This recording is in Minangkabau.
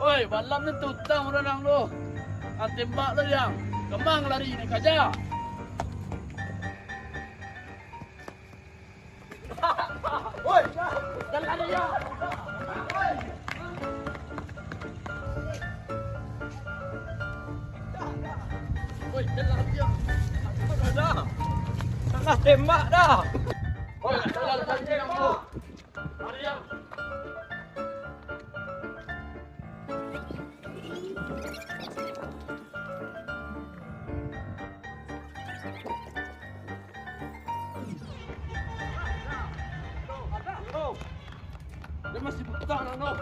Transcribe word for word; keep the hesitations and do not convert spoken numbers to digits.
Oi, malam ni tutang urang tu. Ah, tembak tu, Riang. Kama lari ni, kaja. Oi, jan lari, Riang. Oi, jan lari, Riang. Dah. Salah tembak dah. Oi, jan lari, Riang. Dia masih buta, Nano.